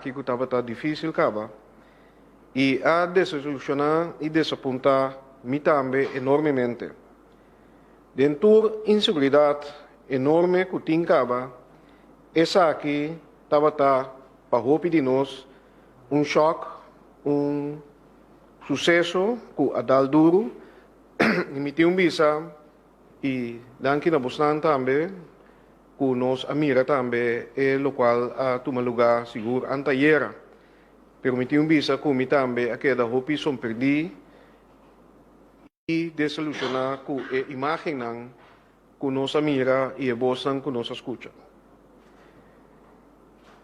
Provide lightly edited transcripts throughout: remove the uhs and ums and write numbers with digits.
aki ku tabata difísil kaba i a desilushoná i desapuntá mi tambe enormemente. Den tur inseguridat enorme ku tin kaba, esaki tabata pa hopi di nos un shòk, un suseso ku a dal duru i mi tin un bisa i danki na bosnan tambe ku nos a mira tambe e lokual a tuma lugá sigur antayera. Pero mi tin un bisa ku mi tambe a keda hopi somperdí i desilushoná ku e imágennan ku nos a mira i e bosnan ku nos a skucha.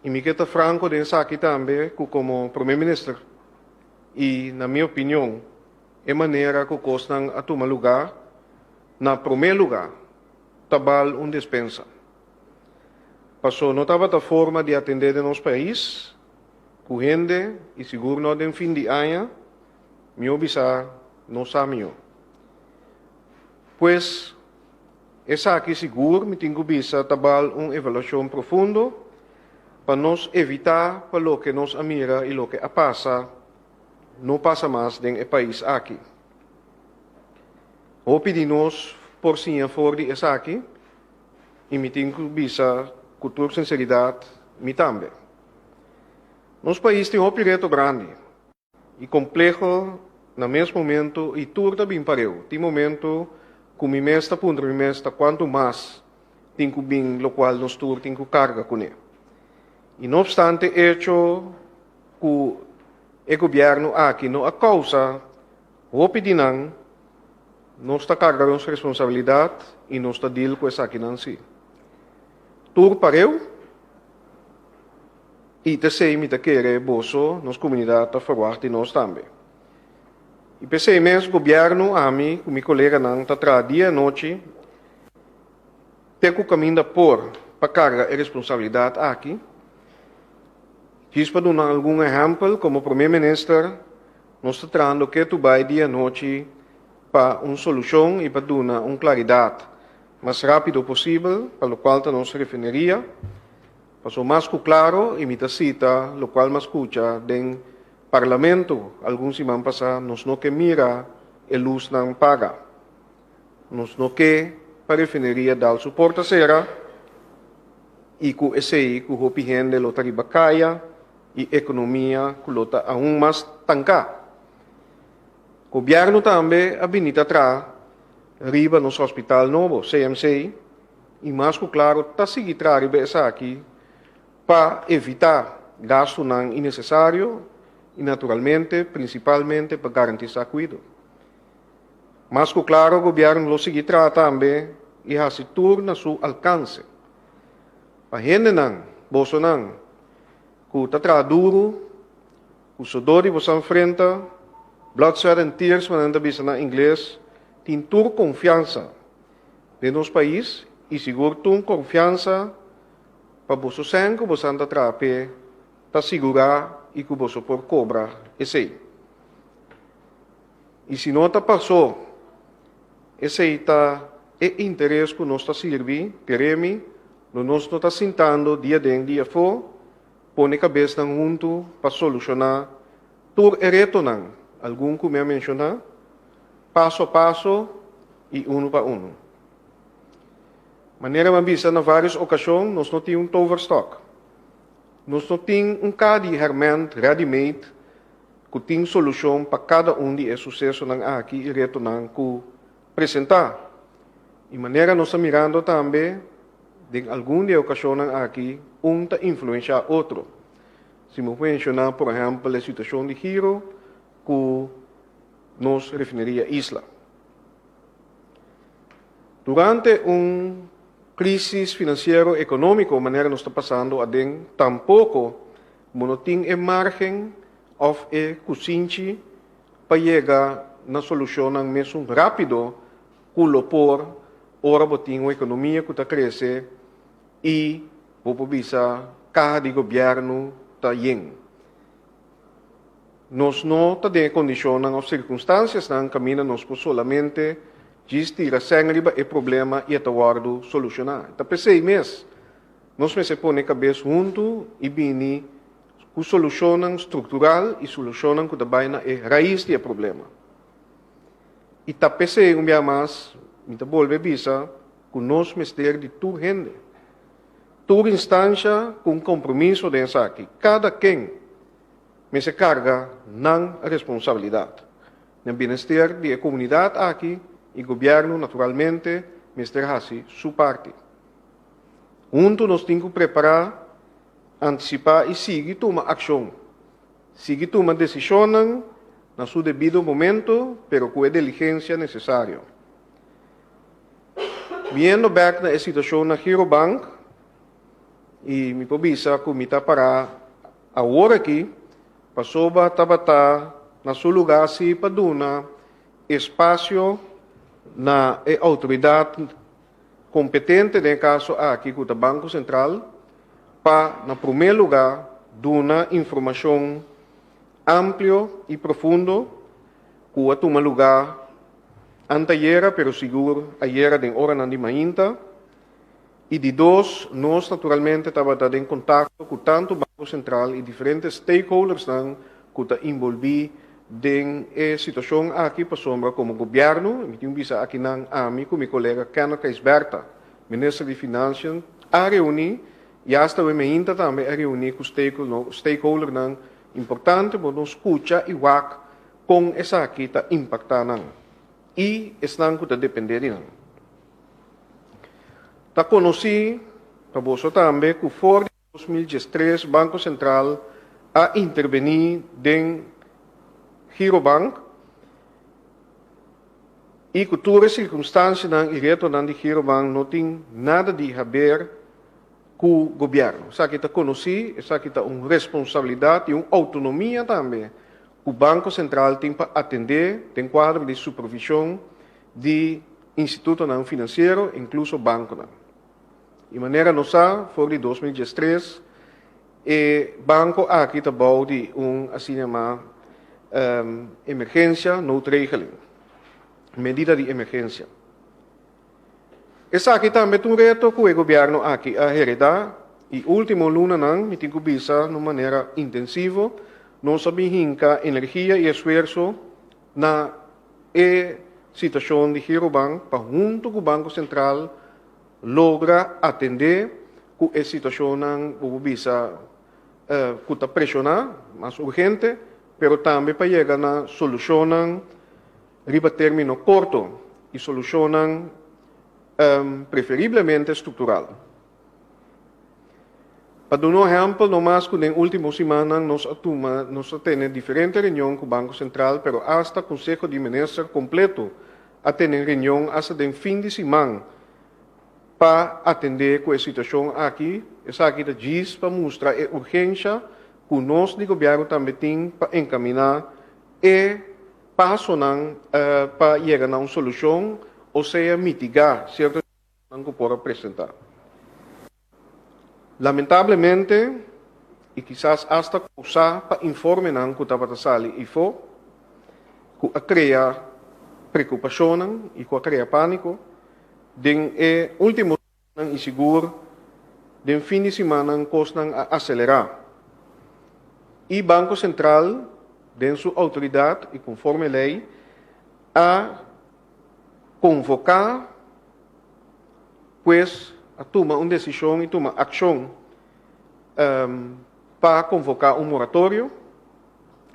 I mi ke ta franko den esaki tambe ku komo Prome Minister i na mi opinion e manera ku kosnan a tuma lugá na prome lugá ta bal un despensa. Paso no tabata forma di atendé den nos pais ku hende i sigur no den fin di aña, mihó bisa no sa mihó. Pues, esaki sigur mi tin ku bisa ta bal un evaluashon profundo pa nos evitá pa loke nos a mira i loke a pasa no pasa mas den e pais aki. Hopi di nos por siña for di esaki i mi tin ku bisa ku tur sinseridat mi tambe. Nos pais tin hopi reto grandi i kompleho na mes momento i tur ta bin pareu. Tin momento ku mi mes ta puntra mi mes ta kuantu mas tin ku bin lokual nos tur tin ku karga kuné. I no opstante echo ku e gobièrnu aki no a kousa hopi di nan, nos ta karga nos responsabilidat i nos ta dil ku esakinan si. Tur pareu. I t'esei mi ta kere boso, nos komunidat, ta ferwagt di nos tambe. I p'esei mes gobièrnu, ami ku mi koleganan ta traha dia i anochi te ku kaminda por pa karga e responsabilidat aki. Djis pa duna algun ehèmpel, komo Prome Minister nos ta trahando ketu bai dia i anochi pa un solushon i pa duna un klaridat mas rápido posibel pa lokual ta nos refineria. Paso mas ku klaro, i mi ta sita lokual m'a skucha den Parlamento algun siman pasá, nos no ke mira e lusnan paga. Nos no ke pa refineria dal su porta sera i ku esei ku hopi hende lo ta riba kaya i ekonomia ku lo ta aun mas tanká. Gobièrnu tambe a bini ta traha riba nos hospital nobo, CMC, I mas ku klaro ta sigui traha riba esaki pa evitá gastunan innesesario i naturalmente prinsipalmente pa garantisá kuido. Mas ku klaro gobièrnu lo sigui traha tambe i hasi tur na su alkanse pa hendenan, bosonan, ku ta traha duru, ku sodó di boso a enfrenta, blood, sweat and tears manera nan ta bisa na ingles, tin tur konfiansa Den nos pais i sigur tun konfiansa pa boso sèn ku bosan ta traha p'e ta sigurá i ku boso por kobra esei. I si no ta pasó, esei ta e interes ku nos ta sirbi, keremi, lo nos no ta sintando dia den dia afó pone kabesnan huntu pa solushoná tur e retonan, algun ku mi a menshoná, paso a paso i unu pa unu. Manera mi a bisa na vários okashon, nos no tin un toverstok. Nos no tin un kaha di hèrmènt ready-made ku tin solushon pa kada un di e susesonan aki i retonan ku presentá. I manera nos ta mirando tambe, den algun di e okashonnan aki un ta influenshá otro. Si mi por menshoná por ehèmpel e situashon di Giro ku nos refineria Isla. Durante un crisis financiero economico manera nos ta pasando aden tampoco bo no tin e margen of e cusinchi pa yega na solucionnan mesun rapido cu lo por ora bo tin un economia cu ta crece y bo por bisa caha di gobierno ta yen. Nos no ta den e kondishonnan òf sirkunstansiasnan kaminda nos por solamente djis tira sèn riba e problema i e ta wòrdu solushoná. Ta p'esei mes nos mester pone kabes huntu i bini ku solushonnan struktural i solushonnan ku ta bai na e rais di e problema. I ta p'esei un bia mas mi ta bolbe bisa ku nos mester di tur hende, tur instansha ku un kompromiso den esaki. Kada ken mester karga nan responsabilidat den bienester di e komunidat aki i gobièrnu naturalmente mester hasi su parti. Huntu nos tin ku prepará, antisipá i sigui tuma akshon. Sigui tuma desishonnan na su debido momento pero ku e diligensia nesesario. Biendo bèk na e situashon na Girobank i mi por bisa ku mi ta pará awor aki pasobra tabata na su lugá si pa duna espasio na e outoridat kompetente den e kaso aki ku ta Banko Sentral pa na promé lugá duna informashon amplio i profundo ku a tuma lugá antayera pero sigur ayera den oranan di mainta. I di dos, nos naturalmente tabata den kontakto ku tantu Banko Sentral i diferente stakeholdersnan ku ta inbolbí den e situashon aki pasobra komo gobièrnu, mi tin bisa akinan ami ku mi kolega Kenneth Gijsbertha, minister di Financiën, a reuní i asta awe meinta tambe a reuní ku stakeholdernan importante pa nos skucha i wak kon esaki ta impaktá nan i esnan ku ta dependé di nan. Ta konosí pa boso tambe ku for di 2013 Banko Sentral a intervení den Girobank i ku tur e sirkunstansianan i retonan di Girobank no tin nada di haber ku gobièrnu. Esaki ta konosí, esaki ta un responsabilidat i un outonomia tambe ku Banko Sentral tin pa atendé den kuadro di supervishon di institutonan finansiero, inkluso bankonan. I manera nos sa, for di 2013 e banko aki ta bou di un asina yamá emergensia noodregeling, medida di emergensia. Esaki tambe ta un reto ku e gobièrnu aki a heredá i último lunanan, mi tin ku bisa na un manera intensivo, nos a bin hinka energia i esfuerso na e situashon di Girobank pa huntu ku Banko Sentral logra atendé ku e situashonnan ku bo bisa ku ta preshoná, mas urgente, pero tambe pa yega na solushonnan riba término korto i solushonnan preferiblemente struktural. Pa duna un ehèmpel, no mas ku den último simannan nos a tuma, nos a tene diferente reunion ku Banko Sentral, pero asta Konseho di Minister kompleto a tene reunion asta den fin di siman pa atendé ku e situashon aki. Esaki ta djis pa mustra e urgensha ku nos di gobièrnu tambe tin pa enkaminá e pasonan pa yega na un solushon osea mitigá sierto nan ku por a presentá. Lamentablemente, i kisas asta kousá pa informenan ku tabata sali ifó, ku a krea preokupashonnan i ku a krea pániko, den e último dianan i sigur den fin di simannan kosnan a aselerá. I Banko Sentral, den su outoridat i konforme lei, a konvoká. Pues a tuma un desishon i tuma akshon pa konvoká un moratorio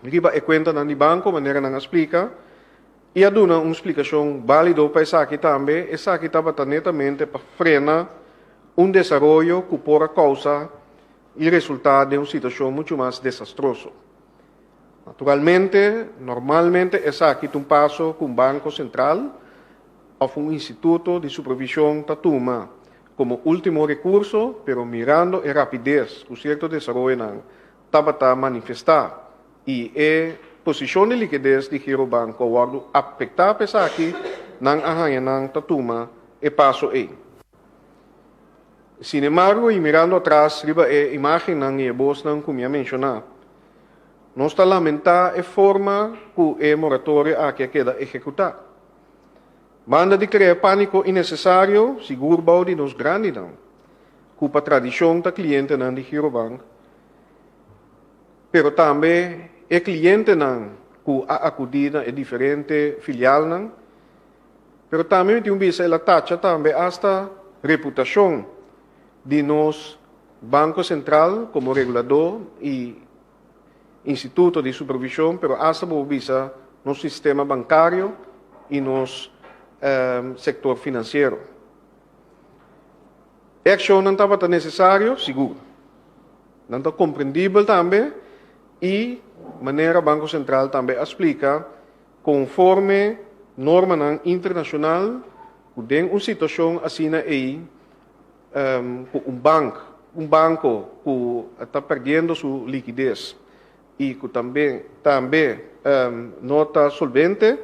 riba e kuentanan di banko manera nan a splika i a duna un splikashon bálido pa esaki tambe. Esaki tabata netamente pa frena un desaroyo ku por a kousa i resultá den un situashon muchu mas desastroso. Naturalmente, normalmente esaki ta un paso ku un banko sentral òf un instituto di supervishon ta tuma komo último rekurso, pero mirando e rapides ku sierto desaroyonan tabata manifestá i e posishon di likides di Girobank ku a wòrdu afektá pa esaki, nan a haña nan ta tuma e paso ei. Sinembargo, i mirando atras riba e imágennan i e bosnan ku mi a menshoná, nos ta lamentá e forma ku e moratorio aki a keda ehekutá. Banda di krea pániko innesesario, sigur bou di nos grandinan, ku pa tradishon ta klientenan di Girobank. pero tambe e klientenan ku a akudí na e diferente filialnan, pero tambe mi tin un bisa el a tacha tambe asta reputashon di nos Banko Sentral komo reguladó i instituto di supervishon, pero asta bo por bisa nos sistema bankario i nos sektor finansiero. E akshonnan tabata nesesario? Sigur. Nan ta komprendibel tambe i manera Banko Sentral tambe a splika, konforme normanan internashonal ku den un situashon asina ei ku un bank, un banko ku ta perdiendo su likides i ku tambe tambe no ta solvente,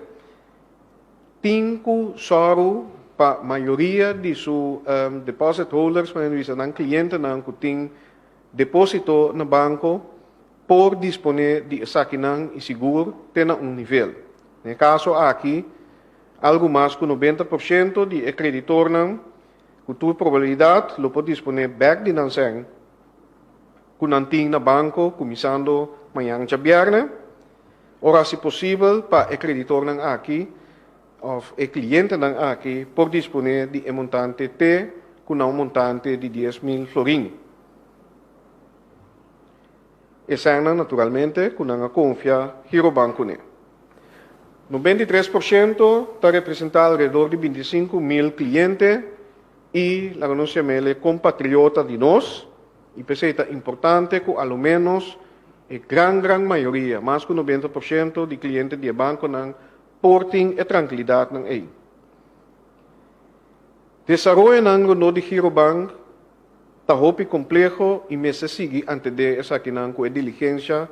tin ku sòru pa mayoria di su deposit holders, manera di bisa nan klientenan ku tin depósito na banko por disponé di esakinan i sigur te na un nivel. Den e kaso aki, algu mas ku 90% di e kreditornan ku tur probabilidat lo por disponé bèk di nan sèn ku nan tin na banko kuminsando mañan djabièrnè. Ora hasi posibel pa e kreditornan aki òf e klientenan aki por disponé di e montante te ku na un montante di 10,000 florin. E sènnan naturalmente ku nan a konfia Girobank kuné. 93% ta representá alrededor di 25,000 kliente i laga nos yam'el e kompatriota di nos i p'esei ta importante ku a lo ménos e gran gran mayoria, mas ku 90% di kliente di e bankonan por tin e trankilidatnan ei. Desaroyonan rondó di Girobank ta hopi kompleho i mester sigui antendé esakinan ku e diligensha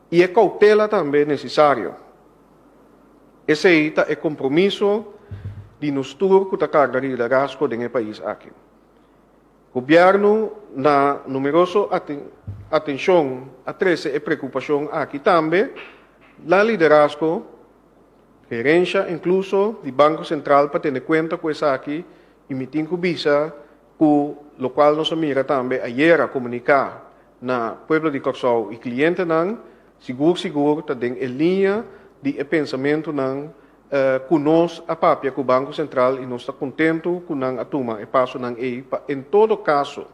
i e koutela tambe nesesario. Esei ta e kompromiso di nos tur ku ta karga liderazgo den e pais aki. Gobièrnu na numeroso atenshon a trese e preokupashon aki tambe na liderazgo, gerensha inkluso di Banko Sentral pa tene kuenta ku esaki i mi tin ku bisa ku lokual nos a mira tambe ayera komuniká na pueblo di Kòrsou i klientenan sigur sigur ta den e liña di e pensamentunan ku nos a papia ku Banko Sentral i nos ta kontentu ku nan a tuma e pasonan ei pa en todo kaso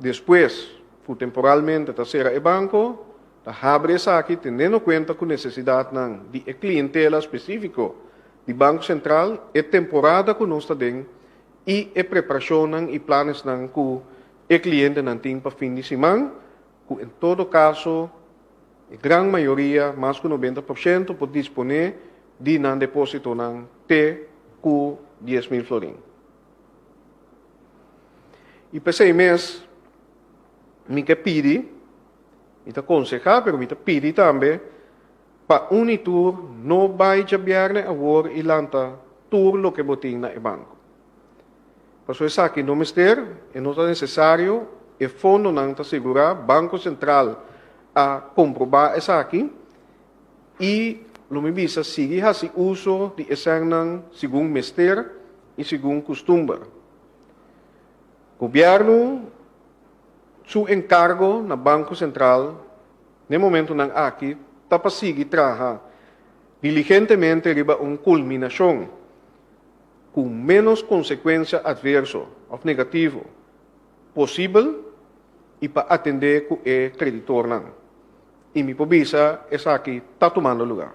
despues ku temporalmente ta sera e banko ta habri esaki tenendo kuenta ku nesesidatnan di e klientela spesífiko di Banko Sentral, e temporada ku nos ta den i e preparashonnan i planesnan ku e klientenan tin pa fin di siman, ku en todo kaso e gran mayoria, mas ku 90%, por disponé di nan depósitonan te ku 10,000 florin. I p'esei mes mi ke pidi, mi ta konsehá pero mi ta pidi tambe pa un i tur no bai djabièrnè awor i lanta tur loke bo tin na e banko. Pasobra esaki no mester, e no ta nesesario, e fondonan ta sigurá, Banko Sentral a komprobá esaki i lo mi bisa sigui hasi uso di e sènnan segun mester i segun kustumber. Gobièrnu su enkargo na Banko Sentral n'e momentunan aki ta pa sigui traha diligentemente riba un kulminashon ku ménos konsekuensia atverso òf negativo posibel i pa atendé ku e kreditornan. I mi por bisa esaki ta tumando lugá.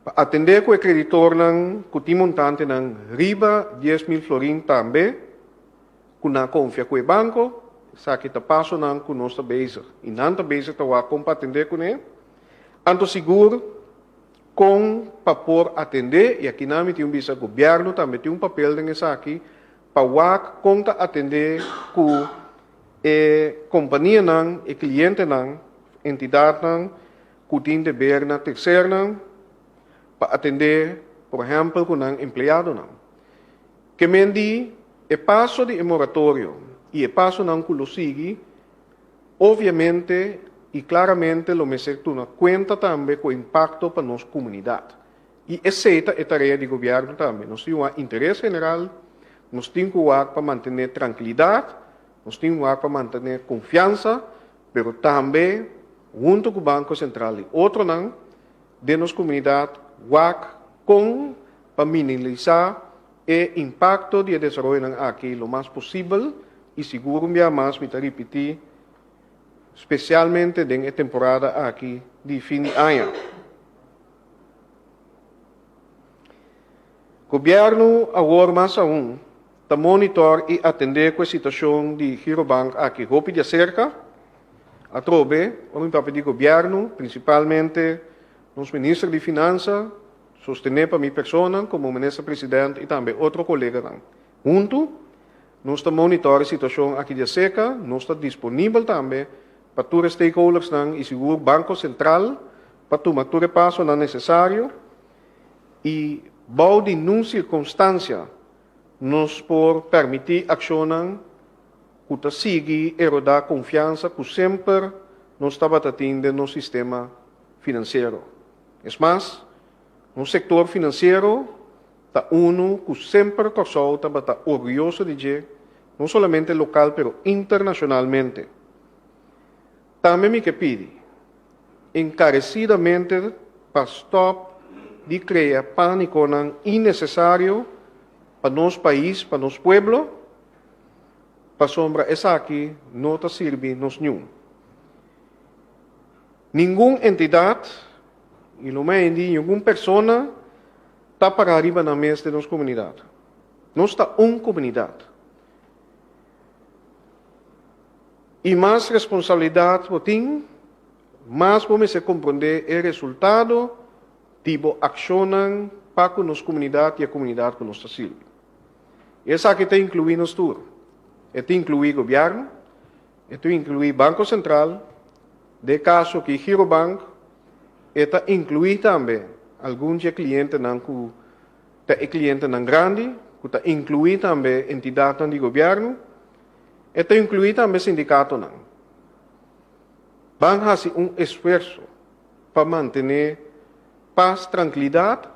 Pa atendé ku e kreditornan ku tin montantenan riba 10,000 florin tambe ku nan a konfia ku e banko, esaki ta pasonan ku nos ta bezig i nan ta bezig ta wak kon pa atendé kuné. Anto sigur Kon pa por atendé, i akinan mi tin un bisa gobièrnu tambe tin un papel den esaki, pa wak kon ta atendé ku e kompanianan, e klientenan, entidatnan ku tin deber na tersernan pa atendé por ehèmpel ku nan empleadonan. Ke men di e paso di e moratorio i e pasonan ku lo sigui Obviamente y claramente lo mester tuna cuenta tambe cu impacto pa nos comunidad. Y esey ta e tarea di gobierno tambe. Nos tin wak interes general, nos tin cu wak pa mantene trankilidad, nos tin wak pa mantene confiansa. pero tambe hunto ku Banko Sentral i otronan den nos komunidat wak kon pa minimalisá e impakto di e desaroyonan aki lo mas posibel i sigur un bia mas mi ta ripití spesialmente den e temporada aki di fin di aña. Gobièrnu awor mas aun ta monitor i atendé ku e situashon di Girobank aki hopi di aserka. Atrobe, ora mi papia di gobièrnu, prinsipalmente nos minister di Finansa, sostené pa mi persona komo minister president i tambe otro koleganan. Huntu, nos ta monitor e situashon aki di aserka, nos ta disponibel tambe pa tur e stakeholdersnan i sigur Banko Sentral pa tuma tur e pasonan nesesario i bou di nun sirkunstansia nos por permití akshonnan ku ta sigui erodá konfiansa ku semper nos tabata tin den nos sistema finansiero. Es mas, nos sektor finansiero ta unu ku semper Kòrsou tabata orguyoso di dje, no solamente lokal pero internashonalmente. Tambe mi ke pidi enkaresidamente pa stòp di krea pánikonan innesesario pa nos pais, pa nos pueblo, pasobra esaki no ta sirbi nos niun. Ningun entidat, i lo mei di ningun persona, ta pará riba nan mes den nos komunidat. Nos ta un komunidat. I mas responsabilidat bo tin, mas bo mester komprondé e resultado di bo akshonnan pa ku nos komunidat i e komunidat ku nos ta sirbi. I esaki ta inkluí nos tur. E ta inkluí gobièrnu, e ta inkluí Banko Sentral, den e kaso aki Girobank, e ta inkluí tambe algun di e klientenan ku ta e klientenan grandi, ku ta inkluí tambe entidatnan di gobièrnu, E ta inkluí tambe sindikatonan. Ban hasi un esfuerso pa mantené pas, trankilidat,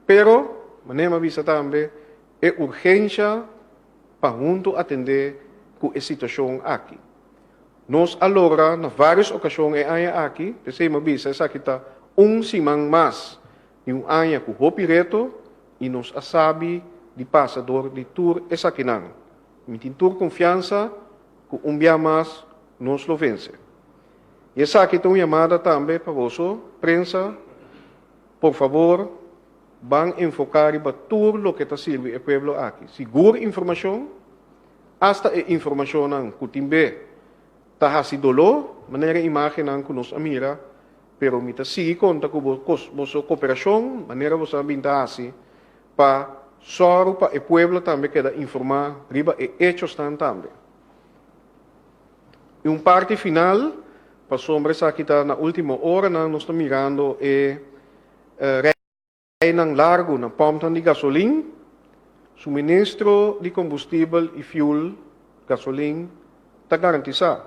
pero, manera mi a bisa tambe, e urgensha pa huntu atendé ku e situashon aki. Nos a logra na vários okashon e aña aki, p'esei mi a bisa esaki ta un siman mas di un aña ku hopi reto i nos a sabi di pasa dor di tur esakinan. Mi tin tur konfiansa ku un bia mas nos lo vense. I esaki ta un yamada tambe pa boso, prensa, por fabor ban enfoká riba tur loke ta sirbi e pueblo aki. Sigur informashon, asta e informashonnan ku tin be ta hasi doló, manera e imágennan ku nos a mira, pero mi ta sigui konta ku boso koperashon, manera boso a bin ta hasi, Pa sòru pa e pueblo tambe keda informá riba e echosnan tambe. I un parti final, pasobra esaki ta na último oranan nos ta mirando e reinan largu na pòmpnan di gasolin, suministro di kombustibel i fuel, gasolin, ta garantisá.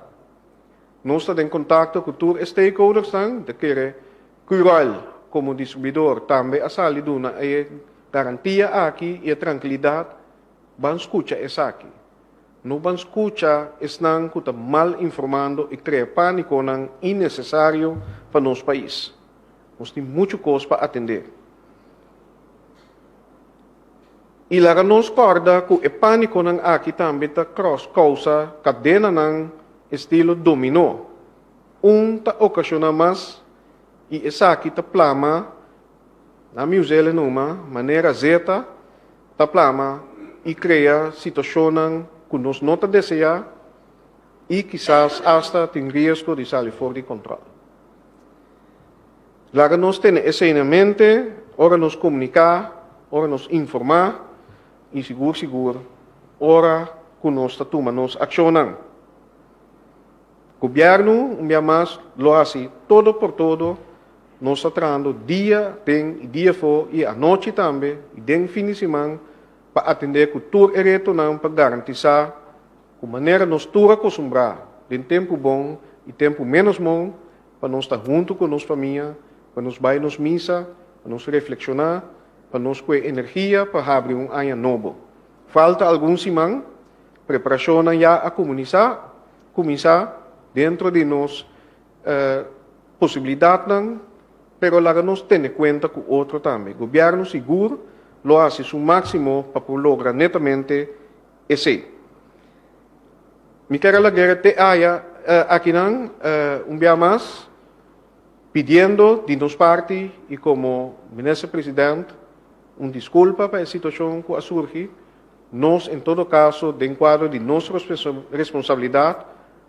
Nos ta den kontakto ku tur e stakeholdersnan, ta kere Curoil komo distribuidor tambe a sali duna e garantia aki i e trankilidat, ban skucha esaki. No ban skucha esnan ku ta mal informando i krea pánikonan innesesario pa nos pais. Nos tin muchu kos pa atendé. I laga nos kòrda ku e pánikonan aki tambe ta cross kousa kadenanan estilo dominó. Un ta okashoná mas i esaki ta plama, na mi us'el e numa, manera zeta ta plama i krea situashonnan ku nos no ta deseá i kisas asta tin riesgo di sali for di kòntròl. Laga nos tene esei na mente ora nos komuniká, ora nos informá i sigur sigur ora ku nos ta tuma nos akshonnan. Gobièrnu un bia mas lo hasi todo por todo, nos ta trahando dia den i dia afó i anochi tambe i den fin di siman pa atendé ku tur e retonan pa garantisá ku manera nos tur a kostumbrá den tempu bon i tempu ménos bon pa nos ta huntu ku nos famia, pa nos bai nos misa, pa nos reflekshoná, pa nos kue energia pa habri un aña nobo. Falta algun siman, preparashonnan ya a kuminsá, kuminsá. dentro di nos posibilidatnan, pero laga nos tene kuenta ku otro tambe. Gobièrnu sigur lo hasi su máksimo pa por logra netamente esei. Mi ker a lag'é te aya akinan un bia mas pidiendo di nos parti i komo Minister President un diskulpa pa e situashon ku a surgi. Nos en todo kaso den kuadro di nos responsabilidat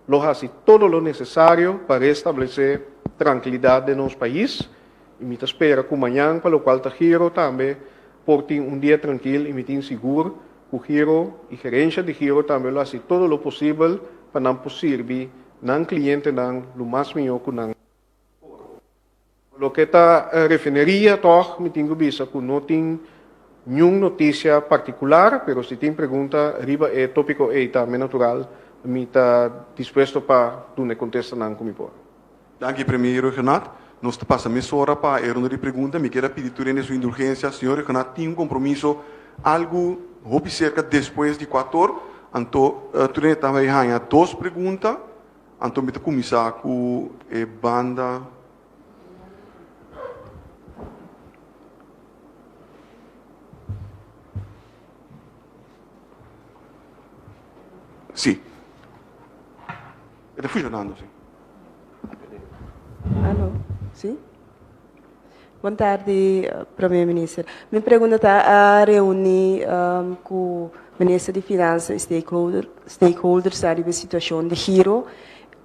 lo hasi todo lo nesesario pa restablesé trankilidat den nos pais i mi ta spera ku mañan pa lokual ta Giro tambe por tin un dia trankil i mi tin sigur ku Giro i gerensha di Giro tambe lo hasi todo lo posibel pa nan por sirbi nan klientenan lo mas mihó ku nan por. Loke ta refineria tòg mi tin ku bisa ku no tin niun notisia partikular, pero si tin pregunta riba e tópiko ei tambe natural mi ta dispuesto pa duna e kontestanan ku mi por. Danki Premier Rhuggenaath. Nos ta pasa mesora pa e ronda di pregunta. Mi kier a pidi tur hende su indulgensia. Señor Rhuggenaath tin un compromiso algu hopi cerca despues di cuator, anto tur hende ta bay haña dos pregunta. Anto mi ta cuminsa cu e banda. Sí. E ta funcionando, sí. Aló, sí? Bon tardi, Prome Minister. Mi pregunta ta, a reuni cu Minister di Finansa y stakeholder, stakeholders ariba e situacion di Giro.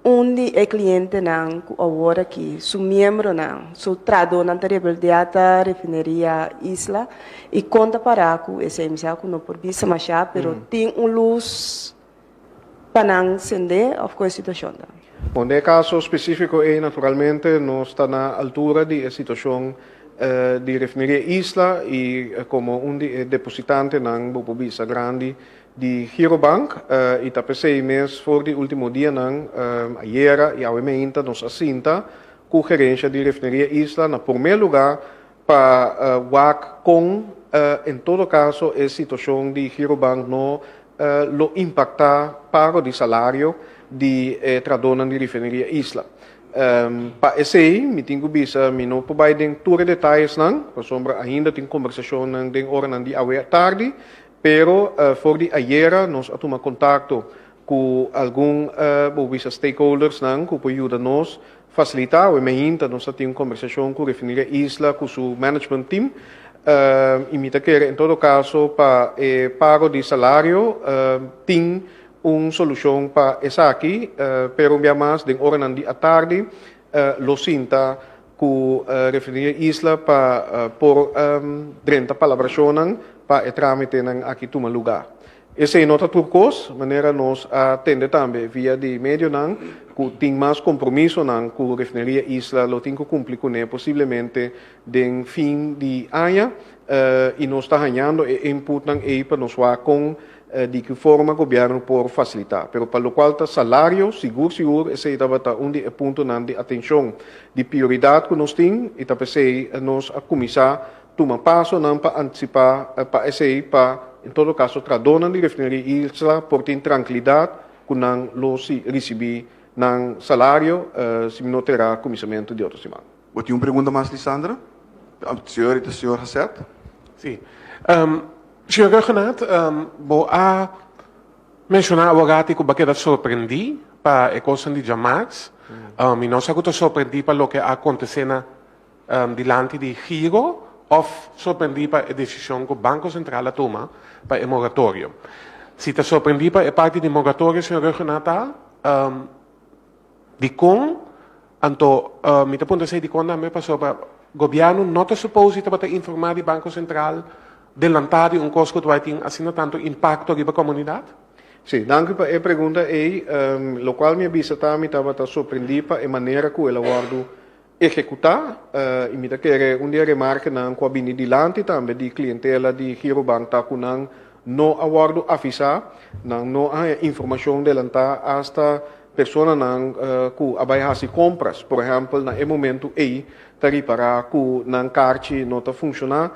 Un di e clientenan cu awor aki su miembronan, su tradonan ta rebeldea ta Refineria Isla y con ta para cu esey? Mi sa cu no por bisa masha, pero tin un luz pa nan sende of con e situacion ta? Bon, den e caso specifico ey naturalmente nos ta na altura di e situacion di Refineria Isla y como un di e depositantenan bo por bisa grandi di Girobank y ta p'esey mes for di ultimo dianan ayera y awe meinta nos a sinta cu gerencia di Refineria Isla na prome lugar pa wak con en todo caso e situacion di Girobank no lo impaktá pago di salario di e trahadónan di Refineria Isla. Pa esei mi tin ku bisa mi no por bai den tur e detayesnan, pasobra ainda tin kombersashonnan den oranan di awe tardi, pero for di ayera nos a tuma kontakto ku algun bo bisa stakeholdersnan ku por yuda nos Fasilitá awe meinta nos ta tin un kombersashon ku Refineria Isla ku su management team i mi ta kere en todo kaso pa e pago di salario tin un solushon pa esaki pero un bia mas den oranan di atardi lo sinta ku Refineria Isla pa por drenta palabrashonnan pa e tramitenan aki tuma lugá. Esei no ta tur kos, manera nos a tende tambe via di medionan ku tin mas kompromisonan ku Refineria Isla lo tin ku kumpli kuné posiblemente den fin di aña i nos ta hañando e inputnan ei pa nos wak kon di ki forma gobièrnu por fasilitá. Pero pa lokual ta salario, sigur sigur esei tabata un di e puntonan di atenshon di prioridat ku nos tin i ta p'esei nos a kuminsá Tuma pasonan pa antisipá pa esei pa, en todo kaso, trahadónan di Refineria Isla por tin trankilidat ku nan lo si risibí nan salario si no tera kuminsamentu di otro siman. Bo tin un pregunta mas, Lisandra? Señor i ta señor Haseth. Sí. Señor Rhuggenaath, bo a menshoná awor ku bo a keda sorprendí pa e kosnan di djamarts. Mi no sa ku ta sorprendí pa loke a akontesé na dilanti di Giro of sorprendí pa e desishon ku Banko Sentral a tuma pa e moratorio. Si ta sorprendí pa e parti di moratorio, señor Rhuggenaath, ta dikon? Anto mi ta puntra esei dikon tambe pasobra gobièrnu no ta supos di tabata informá di Banko Sentral delantá di un kos ku ta bai tin asina tantu impakto riba komunidat? Sí, danki pa e pregunta ei. Lokual mi a bisa ta mi tabata sorprendí pa e manera ku el a wòrdu Ehekutá, i mi ta kere un di e remarkenan ku a bini dilanti tambe di klientela di Girobank ta ku nan no a wòrdu avisá, nan no a haña informashon delantá asta personanan ku a bai hasi kompras, por ehèmpel na e momentu ei ta ripará ku nan karchi no ta funshoná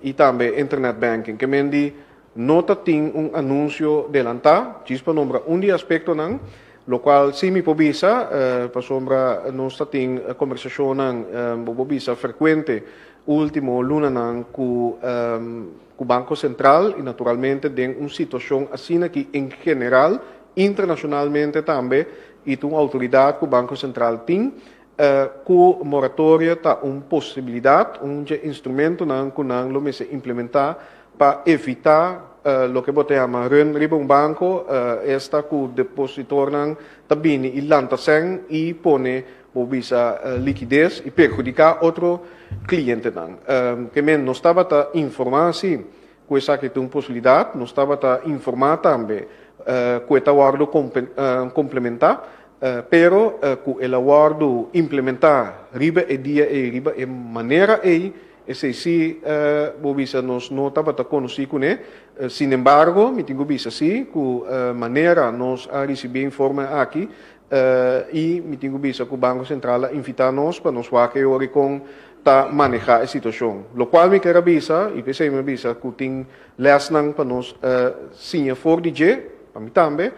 i tambe internet banking. Ke men di no ta tin un anunsio delantá, djis pa nombra un di e aspektonan. Lokual sí mi por bisa, pasobra nos ta tin kombersashonnan, bo por bisa frekuente último lunanan ku ku Banko Sentral i naturalmente den un situashon asina ki en general internashonalmente tambe i ta un outoridat ku Banko Sentral tin ku moratorio ta un posibilidat, un dje instrumentonan ku nan lo mester implementá pa evitá loke bo ta yama run riba un banko, esta ku depositornan ta bini i lanta sèn i pone bo bisa likides i perhudiká otro klientenan. Ke men nos tabata informá si ku esaki ta un posibilidat, nos tabata informá tambe ku e ta wòrdu komplementá, pero ku el a wòrdu implementá riba e dia ei, riba e manera ei, esei sí bo bisa nos no tabata konosí kuné. Sinembargo, mi tin ku bisa sí ku manera nos a risibí e informe aki i mi tin ku bisa ku Banko Sentral a invitá nos pa nos wak e ora kon ta manehá e situashon. Lokual mi ker a bisa, i p'esei mi a bisa ku tin lèsnan pa nos siña for di dje, pa mi tambe,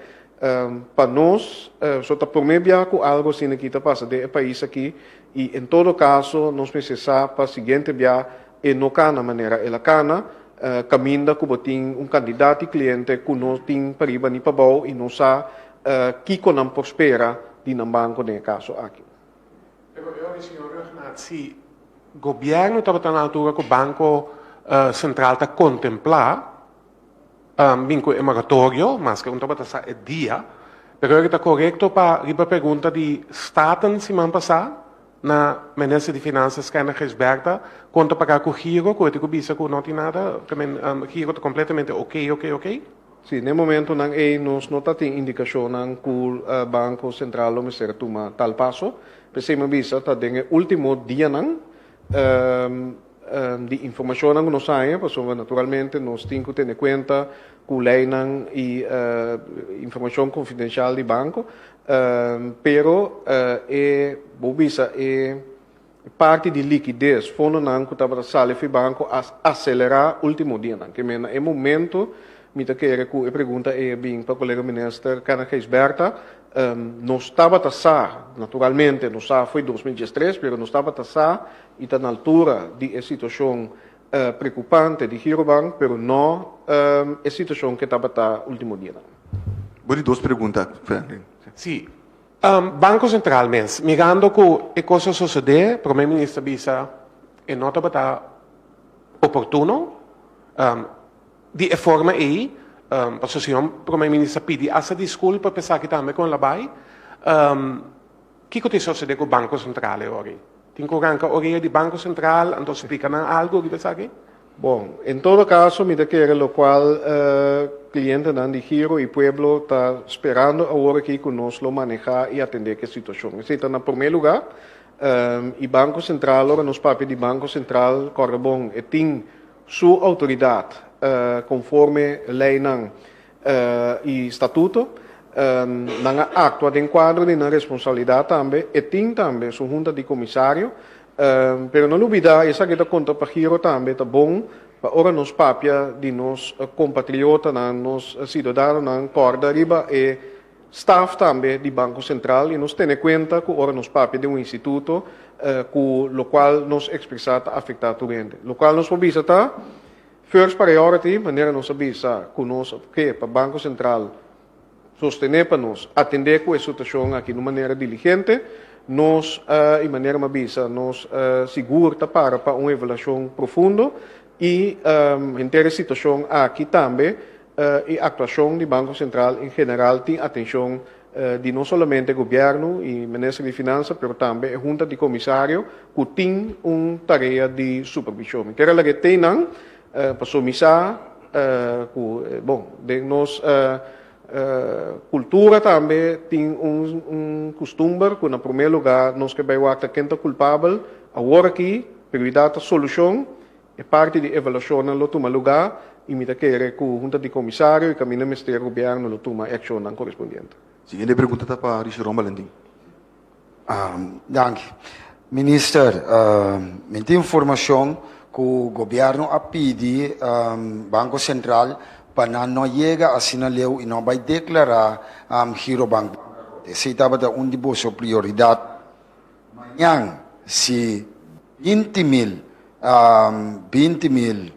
pa nos so ta promé bia ku algu asina aki ta pasa den e pais aki i en todo kaso nos mester sa pa siguiente bia e no kana manera el a kana, kaminda ku bo tin un kantidat di kliente ku no tin pariba ni pabou i no sa kiko nan por spera di nan banko den e kaso aki. Pero e ora señor Rugnaat, si gobierno tabata na altura cu Banco Central ta contempla bin cu e moratorio, maske un tabata sa e dia, pero e ta corecto pa riba pregunta di Staten siman pasa na Minister di Finanzas Kenneth Gijsbertha con ta paga cu Giro, cu e tin cu bisa cu no tin nada, Giro ta completamente ok, ok, ok? Sí, n'e momentonan ei nos no ta tin indikashonnan ku Banko Sentral lo mester a tuma tal paso. P'esei mi a bisa ta den e último dianan di informashonnan ku nos haña, pasobra naturalmente nos tin ku tene kuenta ku leinan i informashon konfidenshal di banko. Pero e bo bisa e E parti di likides, fondonan ku tabata sali fi banko a aselerá último dianan. Ke men na e momento mi ta kere ku e pregunta ei a bin pa kolega minister Kenneth Gijsbertha. Nos tabata sa, naturalmente nos sa fo'i 2013, pero nos tabata sa i ta na altura di e situashon preokupante di Girobank, pero no e situashon ke tabata último dianan. Bo di dos pregunta, Franklin. Sí. Banco Central mes, mirando cu e cos a sosode, Prome Minister bisa e no tabata oportuno di e forma ey, pasobra señor Prome Minister pidi hasta disculpa pa esaki tambe con la bay. Kico tin sosode cu Banco Central e ora ey? Tin cu ranca orea di Banco Central anto splica nan algo riba esaki? Bon, en todo caso mi ta kere locual clientenan di Giro y pueblo ta sperando awor aki cu nos lo maneha y atende cu e situacion. Esey ta na prome lugar y Banco Central, ora nos papia di Banco Central, corda bon, e tin su autoridad conforme leynan y statuto, nan a actua den cuadro di nan responsabilidad tambe, e tin tambe su hunta di comisario, pero no lubida, esaki ta conta pa Giro tambe, ta bon pa ora nos papia di nos compatriotanan, nos ciudadanonan, corda riba e staff tambe di Banco Central y nos tene cuenta cu ora nos papia di un instituto cu locual nos expresa ta afecta tur hende. Locual nos por bisa ta, First priority, manera nos a bisa ku nos ke pa Banko Sentral sostené pa nos atendé ku e situashon aki na un manera diligente, nos i manera mi a bisa nos sigur ta para pa un evaluashon profundo i henter e situashon aki tambe e aktuashon di Banko Sentral en general tin atenshon di no solamente Gobierno y Minister di Finansa pero tambe e Hunta di Comisario cu tin un tarea di supervision. Mi kier a laga e teinan pasobra mi sa cu bon den nos cultura tambe tin un custumber cu na primer lugar nos ke bay wak ta ken ta culpabel. Awor aki prioridad ta solucion. E parti di evaluashonnan lo tuma lugá i mi ta kere ku Hunta di Komisario i kaminda mester Gobièrnu lo tuma e akshonnan korespondiente. Siguiente pregunta ta pa Richeron Balentin. Danki. Minister, mi tin informashon ku gobièrnu a pidi Banko Sentral pa nan no yega asina leu i no bai deklará Girobank bankarota. Esei tabata un di boso prioridat. Mañan si 20.000, 20.000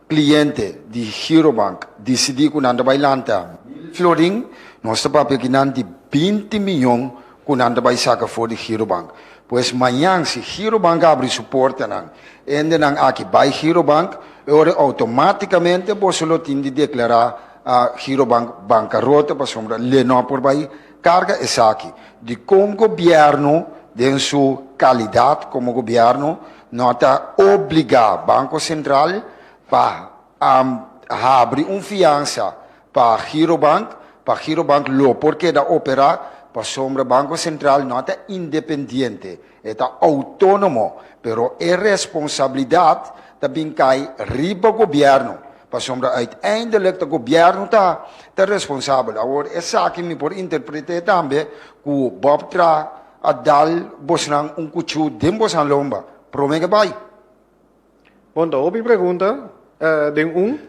kliente di Girobank disidí ku nan ta bai lanta 1.000 florin, nos ta papia kinan di 20 miyon ku nan ta bai saka for di Girobank. Pues mañan si Girobank habri su portanan, hendenan aki bai Girobank, e ora outomátikamente boso lo tin di deklará Girobank bankarota pasobra le no por bai karga esaki. Dikon gobièrnu den su kalidat komo gobièrnu no ta obligá Banko Sentral pa habri un fiansa pa Girobank, pa Girobank lo por keda operá pasobra Banko Sentral no ta independiente, e ta outónomo, pero e responsabilidat ta bin kai riba gobièrnu, pasobra uiteindelijk ta gobièrnu ta ta responsabel. Awor esaki mi por interpret'é tambe ku Bob Tra a dal bosnan un kuchú den bosnan lomba promé ke bai. Bon, ta hopi pregunta den un.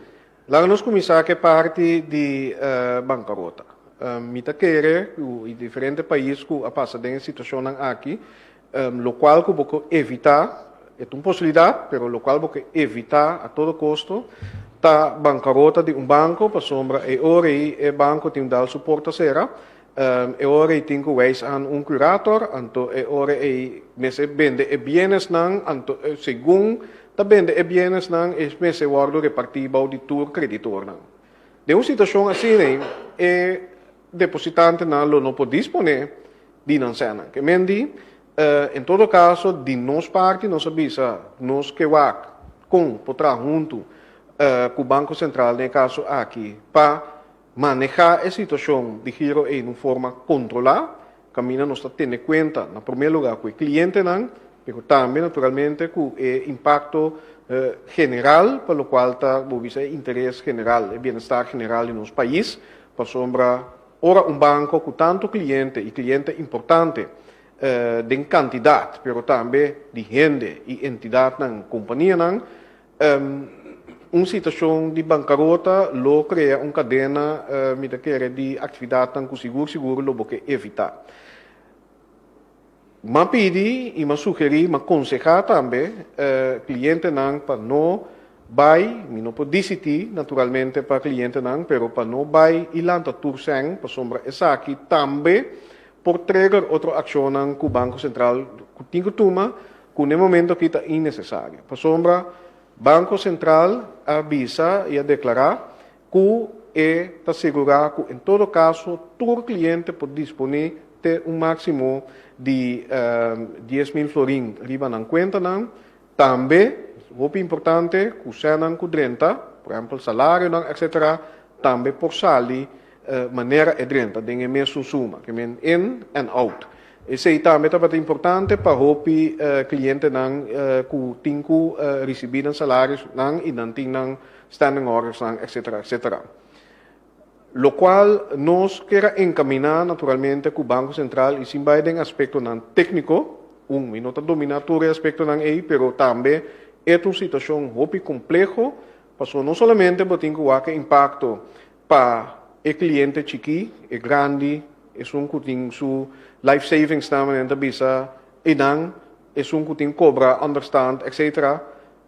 Laga nos kuminsá ku e parti di bankarota. Mi ta kere ku e diferente pais ku a pasa den e situashonnan aki, lokual ku bo ke evitá, e ta un posibilidat, pero lokual bo ke evitá a todo kosto ta bankarota di un banko, pasobra e ora ei e banko tin dal su porta sera, E ora ei tin ku wijs aan un curator, anto e ora ei mester bende e bienesnan, anto segun ta bende e bienesnan e mester wòrdu repartí bou di tur kreditornan. Den un situashon asina ei e depositantenan lo no por disponé di nan sènnan. Ke men di, en todo kaso di nos parti nos a bisa nos ke wak kon por traha huntu ku Banko Sentral den e kaso aki pa Manehá e situashon di giro ei na un forma kontrolá, kaminda nos ta tene kuenta na promé lugá ku e klientenan, pero tambe naturalmente ku e impakto general pa lokual ta bo bisa e interes general, e bienestar general di nos pais, pasobra ora un banko ku tantu kliente i kliente importante den kantidat, pero tambe di hende i entidatnan, kompanianan, Un situashon di bankarota lo krea un kadena, mi ta kere, di aktividatnan ku sigur sigur lo bo ke evitá. M'a pidi i m'a sugerí, m'a konsehá tambe klientenan pa no bai, mi no por disití naturalmente pa klientenan, pero pa no bai i lanta tur sèn pasobra esaki tambe por trigger otro akshonnan ku Banko Sentral ku tin ku tuma ku n'e momento aki ta innesesario, pasobra Banko Sentral a bisa i a deklará ku e ta sigurá ku en todo kaso tur kliente por disponé te un máksimo di 10.000 florin riba nan kuentanan. Tambe, hopi importante, ku sènnan ku drenta, por ehèmpel salarionan etcetera, tambe por sali manera e drenta den e mesun suma, ke men in en out. Esei tambe tabata importante pa hopi klientenan ku tin ku risibí nan salarionan i nan tin nan standing ordersnan etcetera etcetera. Lokual nos kier a enkaminá naturalmente ku Banko Sentral i sin bai den aspektonan tékniko, un mi no ta dominá tur e aspektonan ei pero tambe e ta un situashon hopi kompleho pasobra no solamente bo tin ku wak e impakto Pa e kliente chikí, e grandi, esun ku tin su life savings nan manera nan ta bisa einan, esun ku tin kobra understand etc.